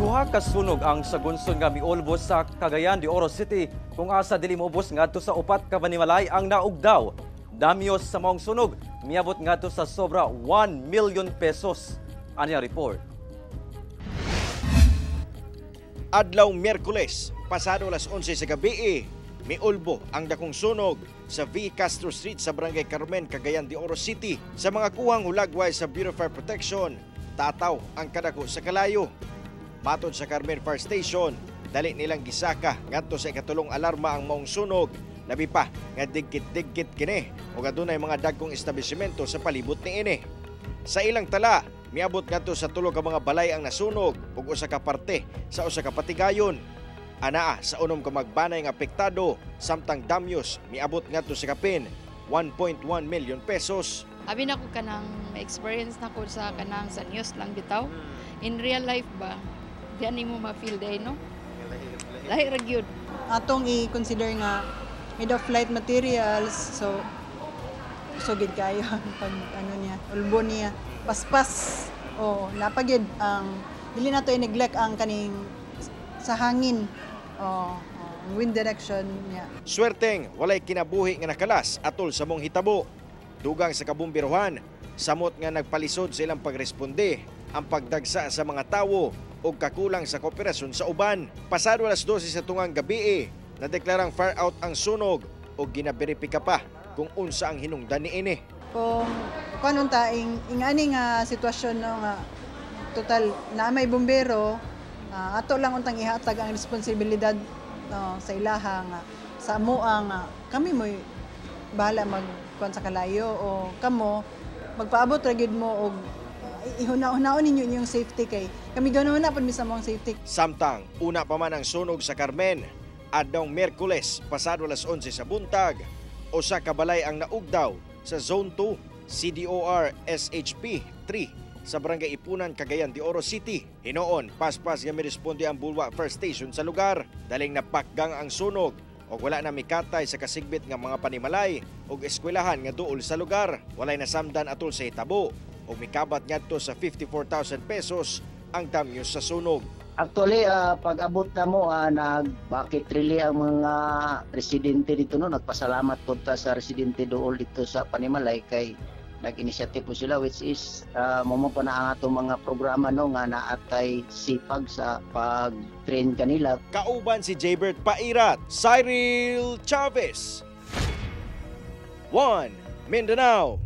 Duha ka sunog ang sagunson nga miulbos sa Cagayan de Oro City kung asa dili moubos ngadto sa upat ka panimalay ang naugdaw. Damyos sa maong sunog miabot ngadto sa sobra 1 million pesos. Ani ang report. Adlaw Miyerkules, pasado alas 11 sa gabi, miulbo ang dakong sunog sa V. Castro Street sa Barangay Carmen, Cagayan de Oro City. Sa mga kuhang hulagway sa Bureau of Fire Protection, tataw ang kadako sa kalayo. Matod sa Carmen Fire Station, dali nilang gisaka ngadto sa ikatulong alarma ang maong sunog. Labi pa nga digkit-digkit kini ug adunay mga dagkong establishmento sa palibot niini. Sa ilang tala, miabot ngadto sa tulo ka mga balay ang nasunog ug usa ka parte sa usa ka patigayon. Anaa sa 6 ka magbanay nga apektado, samtang damyos miabot ngadto sa kapin 1.1 million pesos. Abi na ko kanang experience na ko sa kanang sa news lang bitaw. In real life ba, di ani mo ma-feel day, no? Lahi ra gyud. Atong i-consider nga made of light materials, so so gid kayo pag ano niya, ulbo niya, paspas o napagid ang dili nato i-neglect ang kaning sa hangin o ang wind direction niya. Swerteng walay kinabuhi nga nakalas atol sa mong hitabo. Dugang sa kabumbiruhan, samot nga nagpalisod sa ilang pagresponde ang pagdagsa sa mga tawo o kakulang sa kooperasyon sa uban. Pasado alas 12 sa tungang gabi, nadeklarang fire out ang sunog o ginaberipika pa kung unsa ang hinungdan niini. Kung kuan unta ing ingani nga sitwasyon, no, nga total na may bumbero, ato lang untang ihatag ang responsibilidad, no, sa ilaha nga sa amoa nga kami mo'y bahala mag kuan sa kalayo o kamo magpaabot ra gyud mo og ihuna-hunaon ninyo inyong safety kay kami ganoon na pud mi sa among safety. Samtang una pa man ang sunog sa Carmen, adlaw Miyerkules, pasado alas 11 sa buntag, usa ka balay ang naugdaw sa Zone 2, CDOR SHP 3 sa Barangay Ipunan, Cagayan de Oro City. Hinoon, paspas nga miresponde ang Bulua Fire Station sa lugar. Daling napakgang ang sunog ug wala na mikatay sa kasigbit nga mga panimalay ug eskwelahan nga duol sa lugar. Walay nasamdan atol sa hitabo ug mikabat ngadto sa 54,000 pesos ang damyos sa sunog. Actually, pag abot na mo, nag-bucket relay ang mga residente dito, no. Nagpasalamat po ta sa residente dool dito sa Panimalay kay nag-initiative po sila, which is mao pa na ang atong mga programa, no, nga naatay sipag sa pag-train kanila. Kauban si Jaybert Pairat, Cyril Chavez. 1 Mindanao.